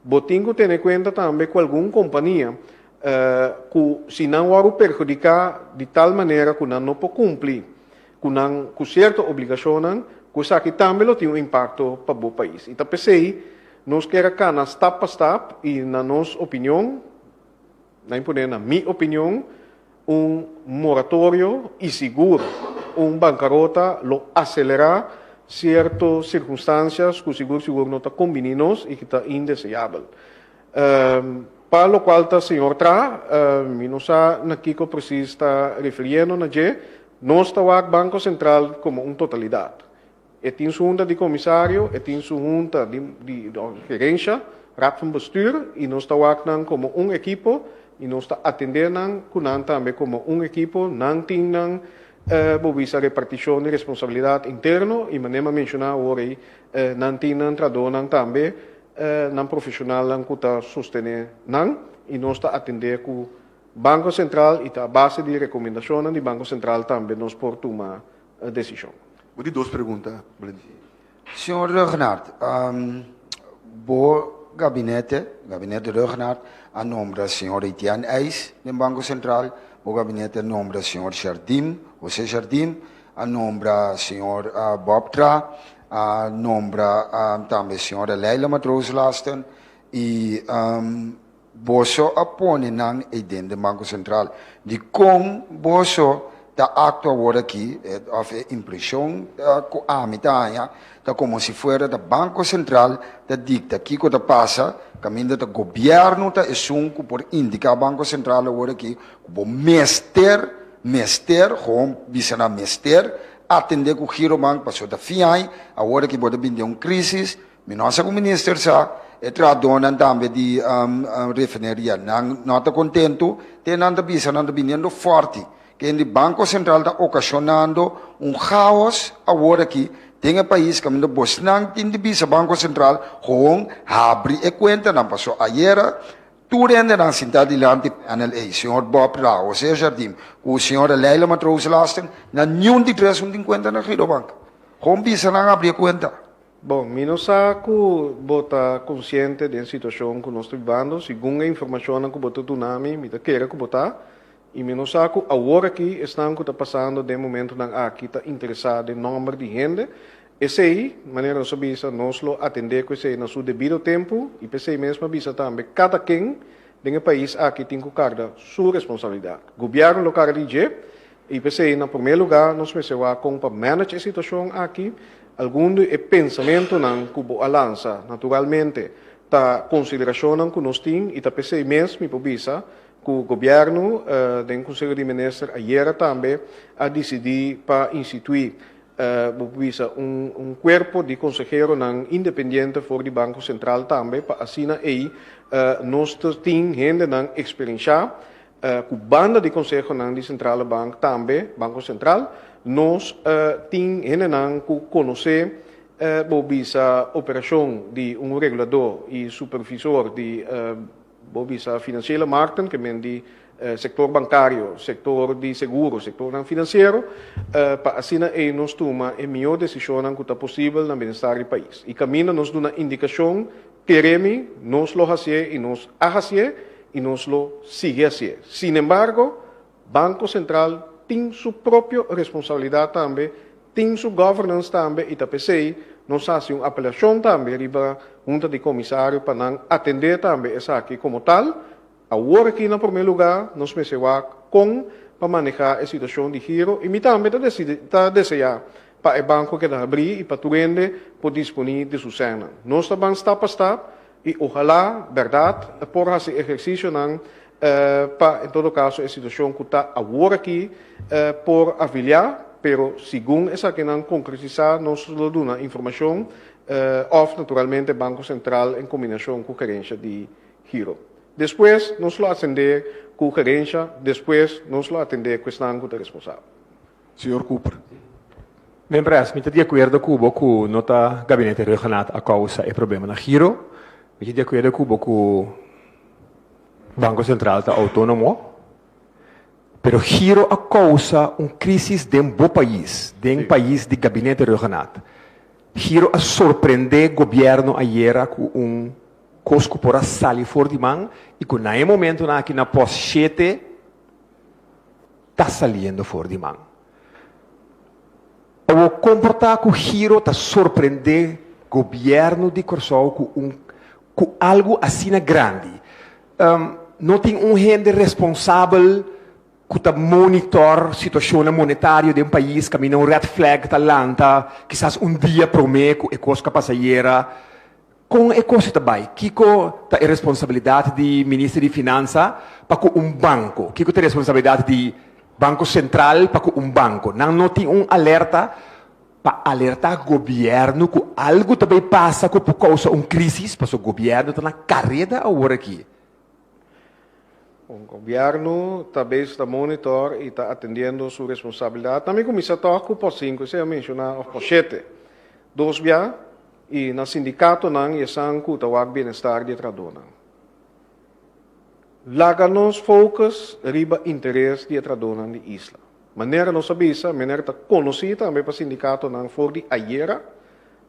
Bo tin ku tene kuenta tambe ku algun kompania ku si nan wòrdu perhudiká di tal manera ku nan no por kumpli ku nan ku sierto obligashonnan, ku esaki tambe lo tin un impakto pa bo pais. I ta p'esei nos kier a kana stap pa stap i na nos opinion, Na imponé na mi opinion un moratorio y sigur un bancarota lo acelera cierto circunstancias cu sigur sigur no ta combini nos y cu ta indeseabel. Pa locual ta señor Tra, mi no sa na kico precies ta refiriendo na dje, nos ta wak Banco Central como un totalidad. E tin su hunta di komisario, e tin su hunta di di gerencia, Raad van Bestuur, i nos ta wak nan komo un ekipo i nos ta atendé nan ku nan tambe komo un ekipo. Nan tin nan bo bisa repartishon di responsabilidat interno i manera mi a menshoná awor ei nan tin nan trahadónan tambe, nan profeshonalnan ku ta sostené nan i nos ta atendé ku Banko Sentral i ta a base di rekomendashonnan di Banko Sentral tambe nos por tuma. desishon. Bo di dos pregunta, Blendie. Señor Rhuggenaath, bo gabinete, gabinete Rhuggenaath, a nombra señor Etienne IJs den Banco Central, bo gabinete a nombra señor Jardim, José Jardim, a nombra señor Bob Tra, a nombra tambe señora Leila Matroos Lasten y Boso a pone nan ei den den Banko Sentral. Dikon boso ta aktua awor aki, òf e impreshon ku ami ta haña, ta komo si fuera ta Banko Sentral ta dikta kiko ta pasa, kaminda ta gobièrnu ta esun ku por indiká Banko Sentral awor aki ku bo mester, mester, gewoon bisa nan mester atendé ku Girobank pasobra ta fin aña, awor aki bo ta bini den un krísis. Mi no sa ku minister sa, e trahadónan tambe di refineria nan no ta kontentu, te nan ta bisa nan ta biniendo fòrti. Kende Banko Sentral ta okashonando un chaos awor aki den e pais kaminda bosnan tin di bisa Banko Sentral gewoon habri e kuentanan paso ayera tur hendenan sintá dilanti panel ei, señor Bob Rao, José Jardim ku señora Leila Matroos Lasten, nan niun di tres no tin kuenta na Girobank. Gewoon bisa nan habri e kuenta. Bon, mi no sa ku bo ta konsiente den situashon ku nos ta bibando. Segun e informashonnan ku bo ta duna mi, mi ta kere ku bo ta. I mi no sa ku awor aki esnan ku ta pasando den momentunan aki ta interesá den nòmber di hende. Esei, manera nos a bisa, nos lo atendé ku esei na su debido tempu i p'esei mes mi a bisa tambe kada ken den e pais aki tin ku karga su responsabilidat. Gobièrnu lo karga di dje i p'esei na promé lugá nos mester wak kon pa manage e situashon aki. Algun di e pensamentunan ku bo a lansa, naturalmente, ta konsiderashonnan ku nos tin i ta p'esei mes mi por bisa ku gobièrnu den Konseho di Minister ayera tambe a disidí pa instituí, bo por bisa, un un kuerpo di konseheronan independiente for di Banko Sentral tambe pa asina ei nos ta tin hendenan eksperenshá ku banda di konsehonan di Sentrale Bank tambe, Banko Sentral, nos tin hendenan ku konosé bo bisa operashon di un reguladó i supervisor di bo bisa finansiële markten, ke men di sektor bankario, sektor di seguro, sektornan finansiero, pa asina ei nos tuma e mihó desishonnan ku ta posibel na bienestar di pais. I kaminda nos duna indikashon. Kere mi, nos lo hasié i nos a hasié i nos lo sigui hasié. Sinembargo, Banko Sentral tin su propio responsabilidat tambe, tin su governance tambe i ta p'esei nos hasi un apelashon tambe riba Hunta di Komisario pa nan atendé tambe esaki komo tal. Awor aki na promé lugá nos mester wak kon pa manehá e situashon di giro i mi tambe ta ta deseá pa e banko keda habrí i pa tur hende por disponí di su sènnan. Nos ta ban stap pa stap i ohalá bèrdat por hasi ehersisionan pa en todo kaso e situashon ku ta awor aki por aviliá, pero segun esakinan konkretisá nos lo duna informashon òf naturalmente Banko Sentral en kombinashon ku gerensha di Giro. Despues nos lo atendé ku gerensha, despues nos lo atendé ku esnan ku ta responsabel. Señor Cooper. Men Pres, mi ta di akuerdo ku bo ku no ta Gabinete Rhuggenaath a kousa e problema na Giro. Mi ta di akuerdo ku bo ku Banko Sentral ta outónomo. Pero Giro a kousa un krísis den bo pais, den pais di Gabinete Rhuggenaath. Giro a sorprendé gobièrnu ayera ku un kos ku por a sali for di man i ku na e momentunan aki na pòst shete ta saliendo for di man. Awor kon por ta ku Giro ta sorprendé gobièrnu di Kòrsou ku un ku algu asina grandi? No tin un hende responsabel ku ta monitor situashonnan monetario den pais kaminda un red flag ta lanta kisas un dia promé ku e kos ku a pasa ayera? Kon e kos ta bai? Kiko ta e responsabilidat di Minister di Finansa pa ku un banko? Kiko ta e responsabilidat di Banko Sentral pa ku un banko? Nan no tin un alerta pa alertá gobièrnu ku algu ta bai pasa ku por kousa un krísis? Pasobra gobièrnu ta na kareda awor aki. Un gobièrnu ta bezig ta monitor i ta atendiendo su responsabilidat. Na mi kuminsá tòg ku pòs sinku, esei a menshoná, òf pòs shete. Dos bia. I na sindikatonan i esan ku ta wak bienestar di e trahadónan. Laga nos focus riba interes di e trahadónan di isla. Manera nos a bisa, manera ta konosí tambe pa sindikatonan for di ayera,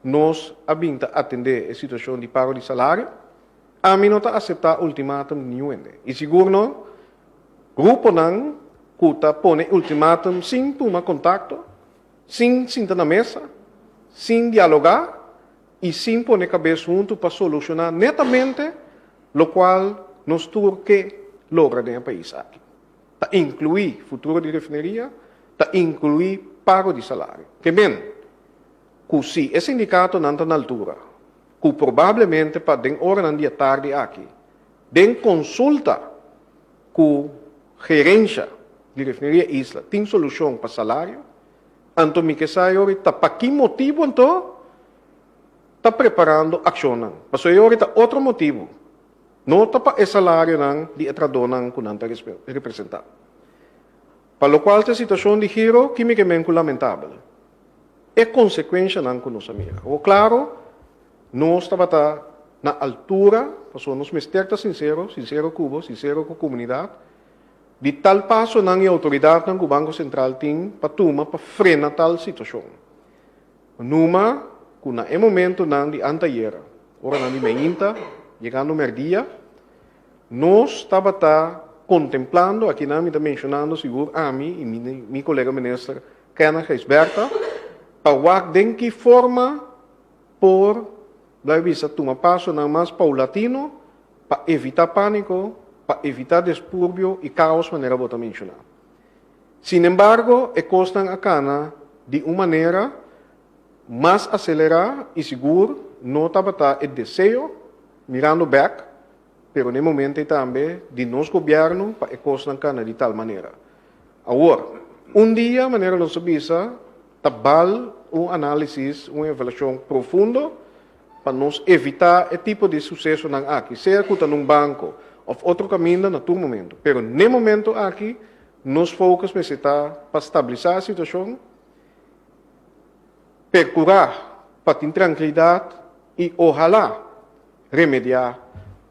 nos a bin ta atendé e situashon di pago di salario. Ami no ta aseptá ultimatum di niun hende. I sigur no gruponan ku ta pone ultimatum sin tuma kontakto, sin sinta na mesa, sin dialogá i sin pone kabes huntu pa solushoná netamente lokual nos tur ke logra den e pais aki. Ta inkluí futuro di refineria, ta inkluí pago di salario. Ke men ku si e sindikatonan ta na altura ku probablemente pa den oranan di e tardi aki, den konsulta ku gerensha di Refineria Isla tin solushon pa salario, anto mi ke sa e ora ta pa ki motibu anto ta preparando akshonnan. Pasobra e ora ta otro motibu. No ta pa e salarionan di e trahadónan ku nan ta representá. Pa lokual ta e situashon di Giro, ki mi ke men ku lamentabel? E konsekuenshanan ku nos a mira. Awor klaro, nos tabata na altura, pasobra nos mester ta sinsero, sinsero ku bo, sinsero ku komunidat, di tal pasonan i outoridatnan ku Banko Sentral tin pa tuma pa frena tal situashon. Numa ku na e momentunan di antayera, oranan di meinta, yegando mèrdia, nos tabata kontemplando, akinan mi ta menshonando sigur ami i mi kolega minister Kenneth Gijsbertha, pa wak den ki forma por, blai bisa, tuma pasonan mas paulatino pa evitá pániko, pa evitá despurbio i kaos manera bo ta menshoná. Sinembargo, e kosnan a kana di un manera mas aselerá i sigur no tabata e deseo, mirando bèk, pero n'e momento ei tambe di nos gobièrnu pa e kosnan kana di tal manera. Awor, un dia, manera nos a bisa, ta bal un análisis, un evaluashon profundo pa nos evitá e tipo di susesonan aki, sea ku ta na un banko òf otro kaminda na tur momento. Pero n'e momento aki nos focus mester ta pa stabilisá e situashon, perkurá pa tin trankilidat i ohalá remediá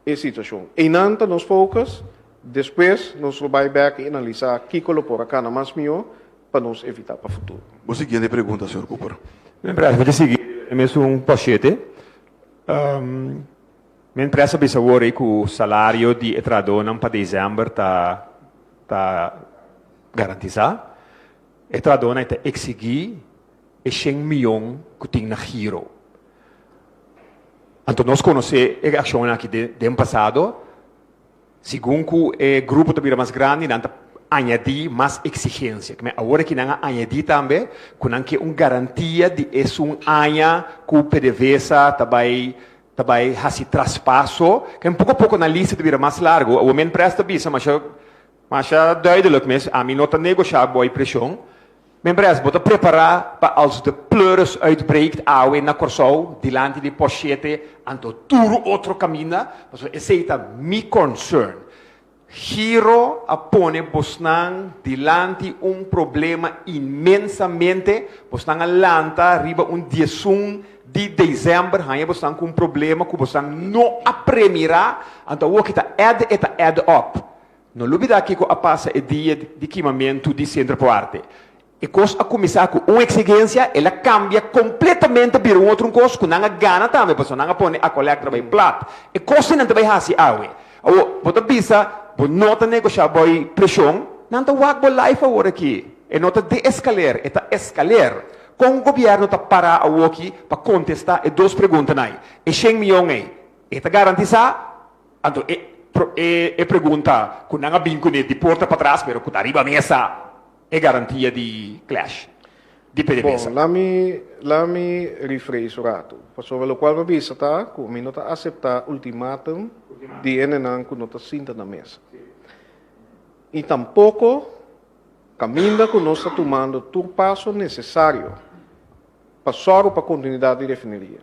e situashon. Einan ta nos focus, despues nos lo bai bèk i analisá kiko lo por a kana mas mihó pa nos evitá pa futuro. Bo siguiente pregunta, señor Cooper. Mi empresa mi ta sigui e mesun pashete. Mi empresa a bisa awor ei ku salario di e trahadónan pa desèmber ta ta garantisá. E trahadónan ei ta eksigí e shen mion ku tin na giro. Anto nos konosé e akshonnan aki den pasado. Segun ku e grupo ta bira mas grandi, nan ta añadí mas eksigensia. Kmé awor aki nan a añadí tambe ku nan ke un garantia di esun aña ku PDVSA ta bai ta bai hasi traspaso. Kmé poko poko nan lista ta bira mas largu. Awor men pres ta bisa masha masha duidelijk mes, ami no ta negoshá bo e preshon. Men pres, bo ta prepará pa als de pleuris uitbreekt awe na Kòrsou dilanti di pòst shete anto tur otro kaminda? Pasobra esei ta mi concern. Giro a pone bosnan dilanti un problema inmensamente. Bosnan a lanta riba un diesun di desèmber haña bosnan ku un problema ku bosnan no a premirá. Anto awor ki ta add e ta add up. No lubidá kiko a pasa e dia di kimamentu di Centro po Arte. E kos a kuminsá ku un eksigensia, el a kambia kompletamente bira un otro un kos ku nan a gana tambe pasobra nan a pone Aqualectra bai plat. E kos ei nan ta bai hasi awe. Awor, bo ta bisa bo no ta negoshá boi preshon, nan ta wak bo life awor aki. E no ta deeskaler, e ta eskaler. Kon gobièrnu ta pará awoki pa kontestá e dos preguntanan ei? E shen mion ei, e ta garantisá? Anto e e pregunta ku nan a bin kuné di porta patras pero ku ta riba mesa e garantia di clash di PDVSA. Bon, la mi la mi rephrase un ratu. Pasobra lokual mi a bisa ta ku mi no ta aseptá ultimatum di hendenan ku no ta sinta na mesa. I tampoko kaminda ku nos ta tumando tur paso nesesario pa sòru pa kontinuidat di refineria.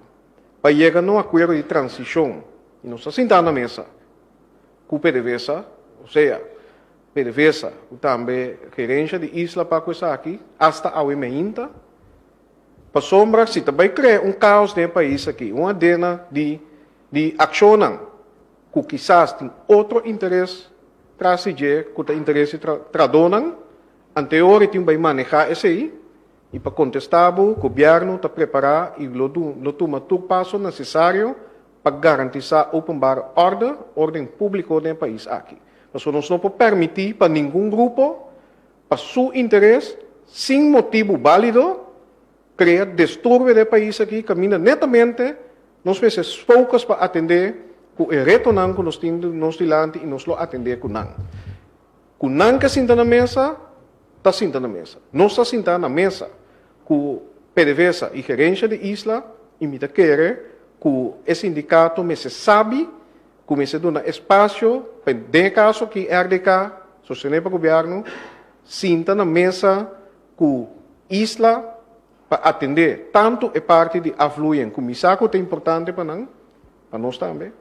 Pa yega na un akuerdo di transishon i nos ta sintá na mesa ku PDVSA, osea, PDVSA ku tambe gerensha di isla pa ku esaki, asta awe meinta, pasobra si ta bai krea un kaos den e pais aki, un adena di di akshonnan ku kisas tin otro interes tras di dje ku ta interes di trahadónan. Anteor tin bai manehá esei i pa kontestá bo, gobièrnu ta prepará i lo lo tuma tur paso nesesario pa garantisá openbare orde, órden públiko den e pais aki. Pasobra nos no por permití pa ningun grupo, pa su interes, sin motibu bálido, krea disturbio den e pais aki kaminda netamente nos mester focus pa atendé ku e retonan ku nos tin nos dilanti i nos lo atendé ku nan. Ku nan ke sinta na mesa, ta sinta na mesa. Nos ta sinta na mesa ku PDVSA i gerensha di Isla i mi ta kere ku e sindikato mester sabi ku mester duna espasio pa den e kaso aki RDK, sostené pa gobièrnu, sinta na mesa ku Isla pa atendé tantu e parti di afvloeiing ku mi sa ku ta importante pa nan, pa nos tambe,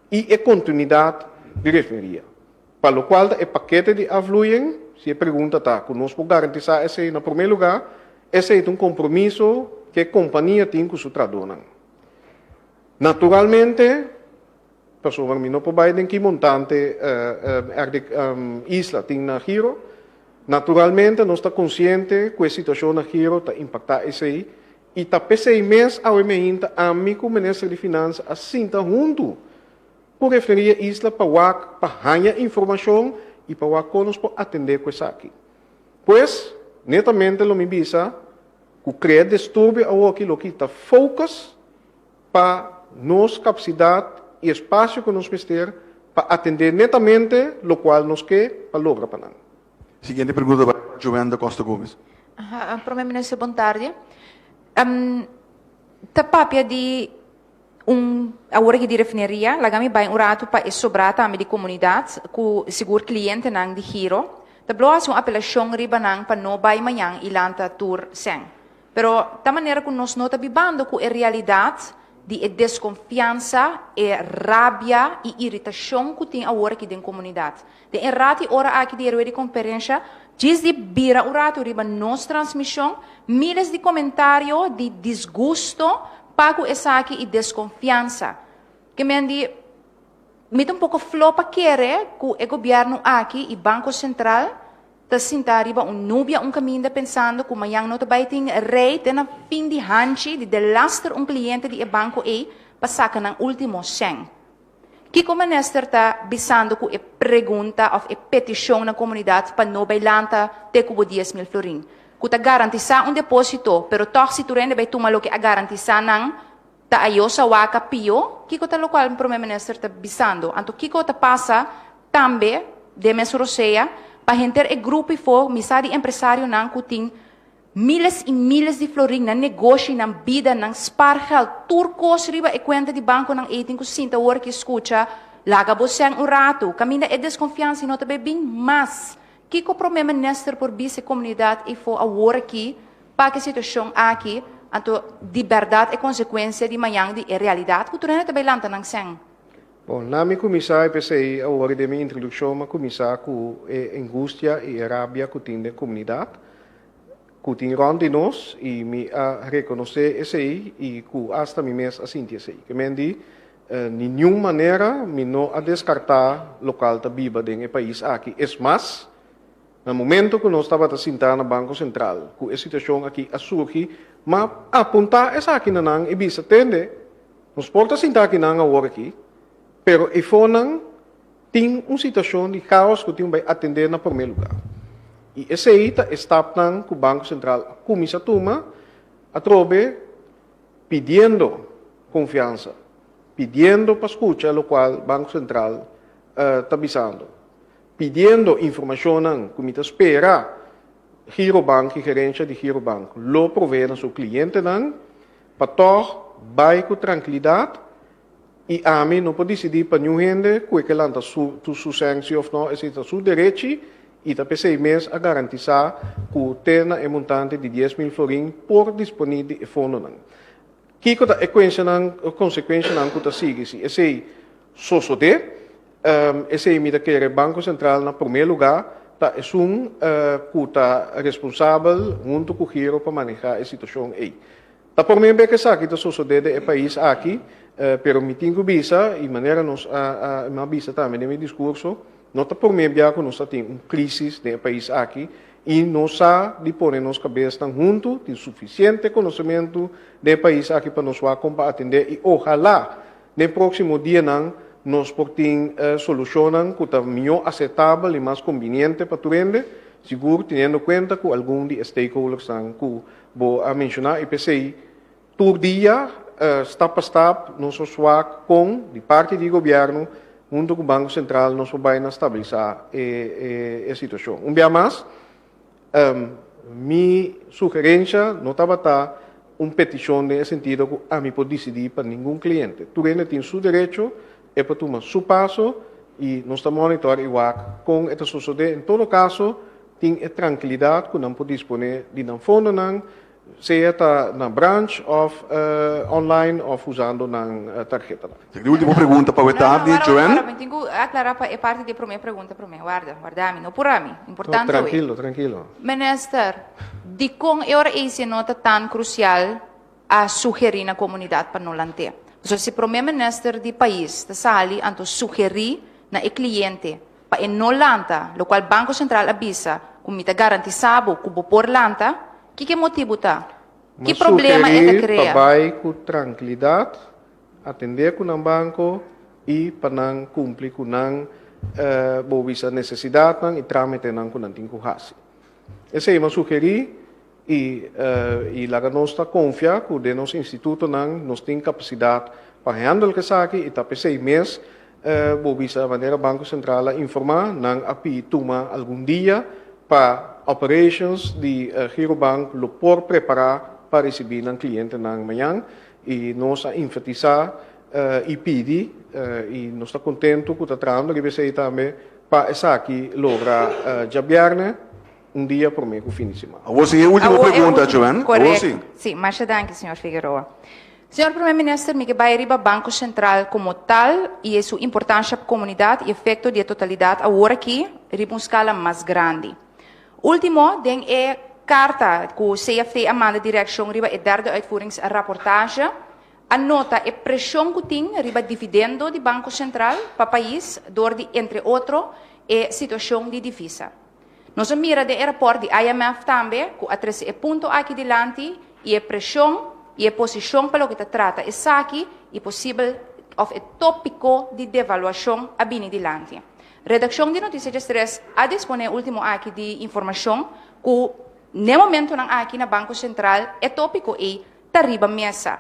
i e kontinuidat di refineria. Pa lokual ta e pakete di afvloeiing, si e pregunta ta ku nos por garantisá esei, na promé lugá, esei ta un kompromiso ku e kompania tin ku su trahadónan. Naturalmente, pasobra mi no por bai den ki montante RD Isla tin na Giro, naturalmente nos ta konsiente ku e situashon na Giro ta impaktá esei i ta p'esei mes awe meinta ami ku Minister di Finansa a sinta huntu Por referí e isla pa wak pa haña informashon i pa wak kon nos por atendé ku esaki. Pues, netamente lo mi bisa ku krea disturbio awoki lo kita focus pa nos kapasidat i espasio ku nos mester pa atendé netamente lokual nos ke pa logra pa nan. Siguiente pregunta bai pa Joanne da Costa Gomez. Prome Minister, bon tardi. Ta papia di Un awor aki di refineria, laga mi bai un ratu pa e sobrá tambe di komunidat ku sigur klientenan di Giro ta blo hasi un apelashon riba nan pa no bai mañan i lanta tur sèn. Pero ta manera ku nos no ta bibando ku e realidat di e deskonfiansa, e rabia i iritashon ku tin awor aki den komunidat. Den e rat i ora aki di e rueda di konferensha, djis di bira un ratu riba nos transmishon, miles di komentario di disgusto pa ku esaki i deskonfiansa. Ke men di, mi ta un poko flo pa kere ku e gobièrnu aki i Banko Sentral ta sinta riba un nubia un kaminda pensando ku mañan no ta bai tin rei te na fin di hanchi di delaster un kliente di e banko ei pa saka nan último sèn. Kiko minister ta bisando ku e pregunta òf e petishon na komunidat pa no bai lanta te ku bo 10,000 florin? Ku ta garantisá un depósito, pero tòg si tur hende bai tuma loke a garantisá nan, ta ayo sa waka pió? Kiko ta lokual prome minister ta bisando? Anto kiko ta pasa tambe den mes rosea pa henter e grupo ifo mi sa di empresarionan ku tin Miles i miles di florin, nan negoshi, nan bida, nan spaargeld, tur kos riba e kuenta di bankonan ei tin ku sinta ora ki skucha, laga bo sèn un ratu, kaminda e deskonfiansa i no ta bai bin mas. Kiko Prome Minister por bisa e komunidat ei fo awor aki pa ku e situashon aki, anto di bèrdat e konsekuensia di mañan di e realidat ku tur hende ta bai lanta nan sèn? Bon, na mi kuminsá e p'esei awor den mi introdukshon m'a kuminsá ku e angustia i e rabia ku tin den komunidat, ku tin rònt di nos i mi a rekonosé esei i ku asta mi mes a sinti esei. Ke men di, ni niun manera mi no a deskartá lokal ta biba den e pais aki. Es mas, na momento ku nos tabata sintá na Banko Sentral ku e situashon aki a surgi, m'a apuntá esaki na nan i bisa, Tende, nos por ta sintá akinan awor aki, pero eifonan Tin un situashon di kaos ku tin bai atendé na promé lugá. I esei ta e stapnan ku Banko Sentral a kuminsá tuma atrobe pidiendo konfiansa, pidiendo pa skucha lokual Banko Sentral ta bisando, pidiendo informashonnan ku mi ta spera Girobank i gerensha di Girobank lo proveé na su klientenan pa tòg bai ku trankilidat. I ami no por disidí pa niun hende ku e ke lanta su su sèn si òf nò, esei ta su derechi i ta p'esei mes a garantisá ku te na e montante di 10,000 florin por disponí di e fondonan. Kiko ta e kuenshanan, konsekuenshanan ku ta sigui si esei sosodé? Esei mi ta kere Banko Sentral na promé lugá ta esun ku ta responsabel huntu ku Giro pa manehá e situashon ei. Ta por mi bek esaki ta sosodé den e pais aki, pero mi tin ku bisa, i manera nos a a mi a bisa tambe den mi diskurso, no ta promé bia ku nos ta tin un krisis den e pais aki, I nos sa di pone nos kabesnan huntu, tin sufisiente konosementu den e pais aki pa nos wak kon pa atendé i ohalá den próksimo dianan nos por tin solushonnan ku ta mihó asertabel i mas kombiniente pa tur hende, sigur teniendo kuenta ku algun di e stakeholdersnan ku bo a menshoná i p'esei Tur dia, stap pa stap, nos a swak kon, di parti di gobièrnu, huntu ku Banko Sentral, nos por bai na stabilisá e situashon. Un bia mas, mi sugerensha no tabata un petishon den e sentido ku ami por disidí pa ningun kliente. Tur hende tin su derecho, e por tuma su paso i nos ta monitor i wak kon e ta sosodé. En todo kaso, tin e trankilidat ku nan por disponé di nan fondonan, Sea ta na branch of online of usando nan tarhetanan. Di ultimo pregunta pa we tardi, No, no, Joanne. warda, mi tin ku aklará pa e parti di e promé pregunta promé. Warda, warda mi, no purá mi. Importante No, oe. trankilo, trankilo. Minister, dikon e ora ei si no ta tan krusial a sugerí na komunidat pa no lant'é? Pasobra si promé minister di pais ta sali anto sugerí na e kliente pa e no lanta, lokual Banko Sentral a bisa ku mi ta garantisá bo ku bo por lanta, kiko e motibu ta? Ki M'a problema e ta sugerí pa krea? bai ku trankilidat, atendé ku nan banko i pa nan kumpli ku nan bo bisa nesesidatnan i trámitenan ku nan tin ku hasi. Esei m'a sugerí i i laga nos ta konfia ku den nos institutonan nos tin kapasidat pa handle ku esaki i ta p'esei mes Bo bisa manera Banco Central a informa, nan a pidi tuma algun dia pa operations di Girobank lo por prepara pa ricibi nan clientenan mañan y nos a enfatisa y pidi y nos ta contento cu ta trahando riba esey tambe pa esaki logra djabierne un dia prome cu fin di siman. Awor si e ultimo Awor e pregunta, ultimo. Joanne. Awor si. Correcto. Sí, masha danki, señor Figueroa. Señor Primer Minister, mi ke bai riba Banco Central como tal y e su importancia pa comunidad y efecto di e totalidad awor aki riba un scala mas grandi. Ultimo, den e carta cu CFT a manda direccion riba e derde uitvoeringsrapportage, a nota e presion cu tin riba dividendo di Banco Central pa pais door di entre otro e situacion di divisa. Nos a mira den e raport di IMF tambe ku a trese e punto aki dilanti i e preshon i e posishon pa loke ta trata esaki i posibel òf e tópiko di devaluashon a bini dilanti. Redakshon di Notisia Diestres a disponé último aki di informashon ku n'e momentonan aki na Banko Sentral e tópiko ei ta riba mesa.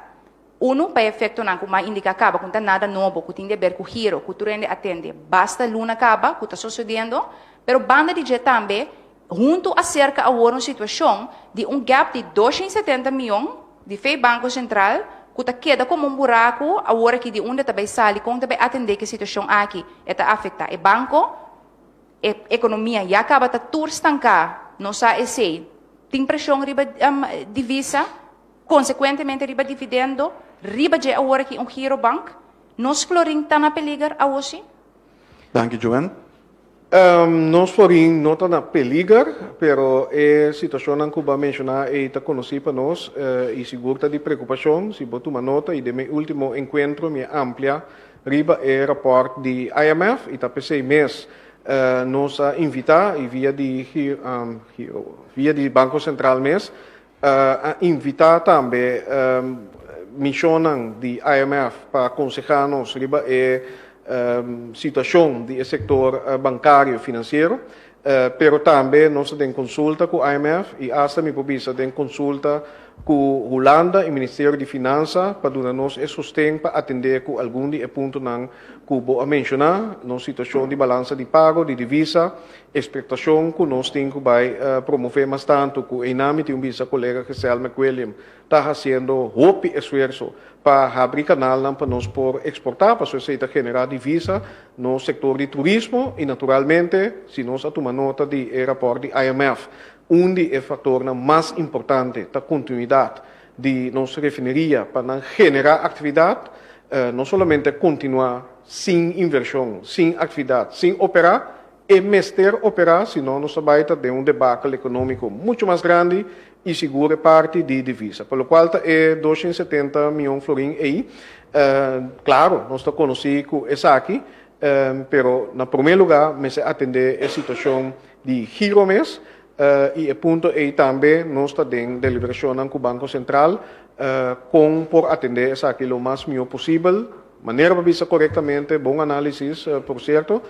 Unu, pa e efektonan ku m'a indiká kaba ku no ta nada nobo ku tin di aber ku giro ku tur hende a tende basta luna kaba ku ta sosodiendo, pero banda di dje tambe huntu a serka awor un situashon di un gap di 270 mion di fe Banko Sentral ku ta keda komo un buraku awor aki di unda ta bai sali kon ta bai atendé ku e situashon aki e ta afektá e banko, e ekonomia ya kaba ta tur stanká nos sa esei tin preshon riba divisa. Konsekuentemente riba dividendo, riba dje awor aki un Girobank, nos florin ta na peliger awosi? Danki Joanne. Nos florin no ta na peliger, pero e situashonnan ku bo a menshoná ei ta konosí pa nos i sigur ta di preokupashon. Si bo tuma nota i den mi último enkuentro mi a amplia riba e rapòrt di IMF i ta p'esei mes nos a invitá i via di via di Banko Sentral mes A invitá tambe mishonnan di IMF pa konsehá nos riba e situashon di e sektor bankario finansiero, pero tambe nos ta den konsulta ku IMF i asta mi por bisa den konsulta ku Hulanda i Ministerio di Finansa pa duna nos e sosten pa atendé ku algun di e puntonan ku bo a menshoná, nos situashon di balansa di pago, di divisa, Ekspektashon ku nos tin ku bai promové mas tantu ku einan mi tin un bisa kolega Gesel McWilliam ta hasiendo hopi esfuerso pa habri kanalnan pa nos por eksportá pasobra esei ta generá divisa nos sektor di turismo i naturalmente si nos a tuma nota di e rapòrt di IMF un di e faktornan mas importante ta kontinuidat di nos refineria pa nan generá aktividat no solamente kontinuá sin invershon sin aktividat sin operá. E mester operá, si no nos ta bai ta den un debakel ekonómiko muchu mas grandi i sigur e parti di divisa. Pa lokual ta e 270 mion florin ei, klaro, nos ta konosí ku esaki, pero na promé lugá mester atendé e situashon di giro mes. I e punto ei tambe nos ta den deliberashonnan ku Banko Sentral kon por atendé esaki lo mas mihó posibel, manera pa bisa korektamente, bon análisis por sierto,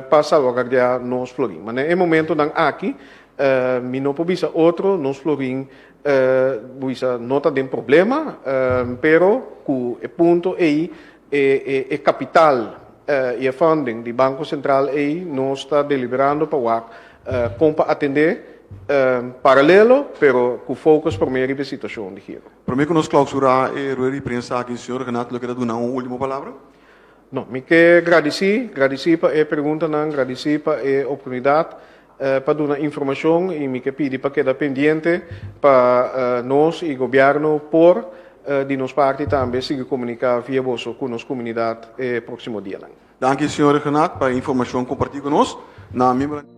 pa salvaguardiá nos florin. Ma na e momentonan aki mi no por bisa otro, nos florin bisa no ta den problema, pero ku e punto ei e kapital i e funding di Banko Sentral ei nos ta deliberando pa wak kon pa atendé paralelo pero ku focus promé riba e situashon di Giro. Promé ku nos klausurá e rueda di prensa aki, señor Renato lo keda duna un último palabra? No, mi ke gradisí, gradisí pa e preguntanan, gradisí pa e oportunidat pa duna informashon i mi ke pidi pa keda pendiente pa nos i gobièrnu por di nos parti tambe sigui komuniká via boso ku nos komunidat e próksimo dianan. Danki señor Regenat pa e informashon kompartí ku nos. Na miembronan.